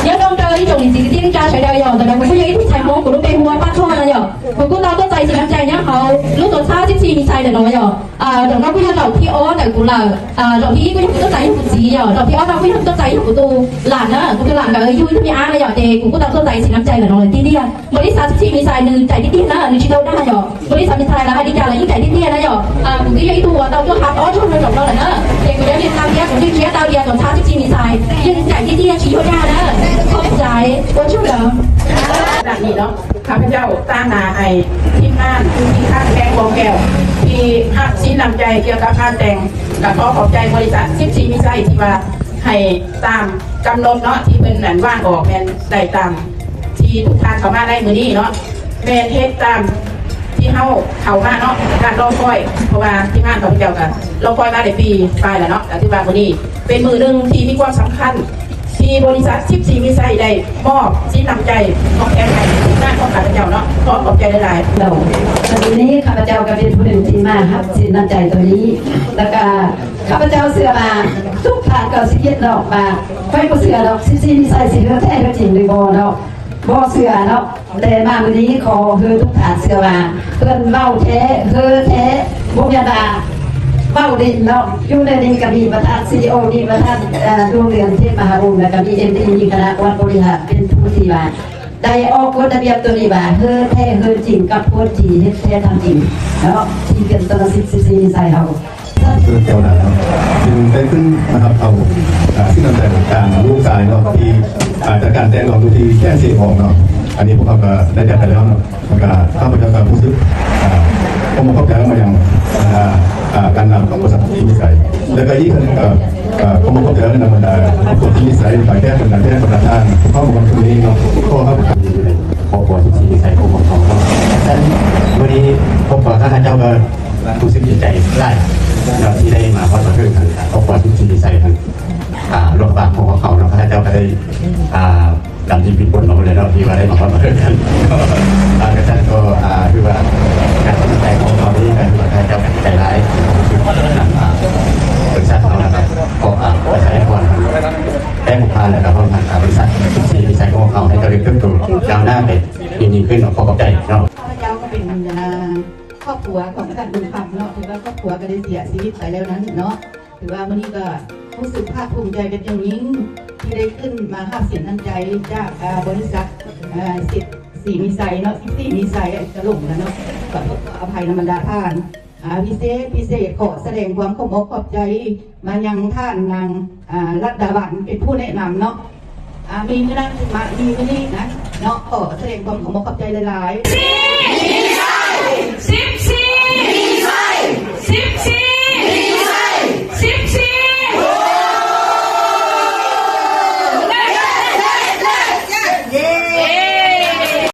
Nhớ đón đợi chồng thì cái tiếng cha sài đời rồi, từ đó cũng có những cái thành phố của lúc đây mua bát hoa là rồi. Cũng cũng tao có tay thì nắm tay nhá, họ lúc tuần sau thì thì sai là nói rồi. À, đừng nói cũng nhớ đầu khi ó tại cũng là, à, đầu khi có những cái tay của gì rồi, đầu khi ó tao có những cái tay của tụ lạn á, của tụ lạn cả ơi vui cái nhà là rồi, thì cũng có tao có tay thì nắm tay là nói là đi đi à. ບໍລິສັດສິບສີ່ມີໄຊ ໜຶ່ງໃຈຕິດຕິນນະ ໜຶ່ງຊິໂດດາເນາະ ບໍລິສັດມີໄຊລະໃຫ້ດີກາລະຍິ່ງໃຈຕິດຕິນນະເນາະ ອ່າ ກູກໍຍັງອີ່ຕູວ່າເຈົ້າຈະຮັບອໍເດີເທົ່ານັ້ນແຫຼະເນາະ ແຕ່ກູໄດ້ເຮັດຕາມເດີ ກູຈຶ່ງເຊຍຕາມເດີ ຕອນຊາວສິບສີ່ມີໄຊ ຍິ່ງໃຈຕິດຕິນຊິໂດດາເດີ ຂອບໃຈ ໂອ້ ຊຸດເດີ ຂະນະນີ້ເນາະ ຂ້າພະເຈົ້າຕາງໜ້າໃຫ້ທີມງານຢູ່ທີ່ທາງແຂວງບໍ່ແກ້ວ ທີ່ຮັບສິນນ້ຳໃຈກ່ຽວກັບງານແຕ່ງ ກໍຂໍຂອບໃຈບໍລິສັດສິບສີ່ມີໄຊທີ່ວ່າໃຫ້ຕາມກຳນົດເນາະ ທີ່ເພິ່ນ ອັນ ວາງອອກແມ່ນໄດ້ຕາມ ທີ່ທຸກທ່ານເຂົ້າມາໃນມື້ນີ້ເນາະ ແມ່ນເຮັດຕາມທີ່ເຮົາເຂົ້າມາເນາະ ການລໍຄອຍ ເພາະວ່າທີມງານຂອງເຈົ້າກໍລໍຄອຍມາໄດ້ປີປາຍແລ້ວເນາະ ກໍຖືວ່າມື້ນີ້ເປັນມື້ໜຶ່ງທີ່ມີຄວາມສຳຄັນ ທີ່ບໍລິສັດສິບສີ່ມີໄຊໄດ້ມອບສິນນ້ຳໃຈຂອງແຖມໃຫ້ທີມງານຂອງຂ້າພະເຈົ້າເນາະ ຂໍຂອບໃຈຫຼາຍໆ. ເຈົ້າ ວັນນີ້ຂ້າພະເຈົ້າກໍເປັນຜູ້ໜຶ່ງທີ່ມາຮັບສິນນ້ຳໃຈໂຕນີ້ ແລ້ວກໍຂ້າພະເຈົ້າເຊື່ອວ່າທຸກທ່ານກໍຊິຄິດເນາະວ່າ ຂ້ອຍບໍ່ເຊື່ອດອກ ສິບສີ່ມີໄຊຊິເຮືອແທ້ເຮືອຈິງຫຼືບໍ່ເນາະ ບໍ່ເຊື່ອເນາະ ແຕ່ມາມື້ນີ້ຂໍໃຫ້ທຸກທ່ານເຊື່ອວ່າ ເພິ່ນເວົ້າແທ້ ເຮີແທ້ ບໍ່ແມ່ນວ່າເວົ້າຫຼິ້ນເນາະ ຢູ່ໃນນີ້ກໍມີປະທານຊີອີໂອ ມີປະທານ ເອີ ດວງເດືອນ ເທບມະຫາວົງ ແລ້ວກໍມີເອັມດີ ມີຄະນະອອກບໍລິຫານ ເປັນຜູ້ທີ່ວ່າໄດ້ອອກກົດລະບຽບໂຕນີ້ວ່າ ເຮີແທ້ເຮີຈິງ ກັບຄົນທີ່ເຮັດແທ້ທຳຈິງເນາະ ທີ່ເປັນສະມາຊິກສິບສີ່ມີໄຊເຮົາ. ເອີ ເຈົ້ານາຍເນາະ ຈຶ່ງໄດ້ຂຶ້ນມາຮັບເອົາ ອ່າ ສິ່ງນ້ຳໃຈຂອງທາງລູກຊາຍເນາະ ທີ່ ອ່າ ຈັດການແຕ່ງດອງຢູ່ທີ່ແຂວງເຊກອງເນາະ ອັນນີ້ພວກເຮົາກໍໄດ້ຈັດໄປແລ້ວເນາະ ແລ້ວກໍຂ້າພະເຈົ້າກໍຮູ້ສຶກ ອ່າ ຂໍຂອບໃຈມາຍັງບັນດາ ອ່າ ການນຳຂອງບໍລິສັດທີ່ມີໄຊ ແລ້ວກໍອີກເທື່ອໜຶ່ງກໍ ອ່າ ຂໍຂອບໃຈມາຍັງບັນດາຄົນທີ່ມີໄຊ ຝ່າຍແພດ ບັນດາແພດ ບັນດາທ່ານ ເຂົ້າມາວັນນີ້ເນາະ ຂໍຮັບ ຄອບຄົວສິບສີ່ມີໄຊຂອງພວກເຮົາເນາະ ສະນັ້ນ ມື້ນີ້ຄອບຄົວຂ້າພະເຈົ້າກໍ ຮູ້ສຶກດີໃຈຫຼາຍເນາະ ທີ່ໄດ້ມາຮອດມາເຖິງ ອັນ ຄອບຄົວສິບສີ່ມີໄຊ ອັນ ອ່າ ຫຼວງພະບາງຂອງພວກເຮົາເນາະ ຂ້າພະເຈົ້າກໍໄດ້ ອ່າ ດຳຈິດຜິດບົນມາເບິດແລ້ວເນາະ ທີ່ວ່າໄດ້ມາຮອດມາເຖິງ ອ່າ ກະຊັ້ນກໍ ອ່າ ຖືວ່າການຕັດສິນໃຈຂອງເຮົານີ້ ກໍຖືວ່າຂ້າພະເຈົ້າກໍດີໃຈຫຼາຍ ອ່າ ບໍລິສັດເຮົານະ ກໍ ອ່າ ປະຊາກອນ ແຕ່ງຜ່ານ ແລ້ວກໍພ້ອມທາງ ອ່າ ບໍລິສັດສິບສີ່ມີໄຊຂອງເຮົາ ໃຫ້ຈະເລີນເຕີບໂຕກ້າວໜ້າໄປຍິ່ງໆຂຶ້ນເນາະ ຂໍຂອບໃຈເນາະ. ຂ້າພະເຈົ້າກໍເປັນ ອ່າ ຄອບຄົວຂອງທ່ານບຸນຄຳເນາະ ຖືວ່າຄອບຄົວກໍໄດ້ເສຍຊີວິດໄປແລ້ວນັ້ນເນາະ ຖືວ່າມື້ນີ້ກໍຮູ້ສຶກພາກພູມໃຈເປັນຢ່າງຍິ່ງ ທີ່ໄດ້ຂຶ້ນມາຮັບສິນນ້ຳໃຈຈາກ ອ່າ ບໍລິສັດ ເອີ ສິບສີ່ມີໄຊເນາະ ສິບສີ່ມີໄຊ ກໍຫຼົງແລ້ວເນາະ ຂໍໂທດຂໍອະໄພນຳບັນດາທ່ານ ອ່າ ພິເສດ ພິເສດ ຂໍສະແດງຄວາມຂອບອົກຂອບໃຈມາຍັງທ່ານນາງ ອ່າ ລັດດາວັນ ເປັນຜູ້ແນະນຳເນາະ ອ່າ ມີມື້ນັ້ນມາ ມີມື້ນີ້ນະເນາະ ຂໍສະແດງຄວາມຂອບອົກຂອບໃຈຫຼາຍໆ.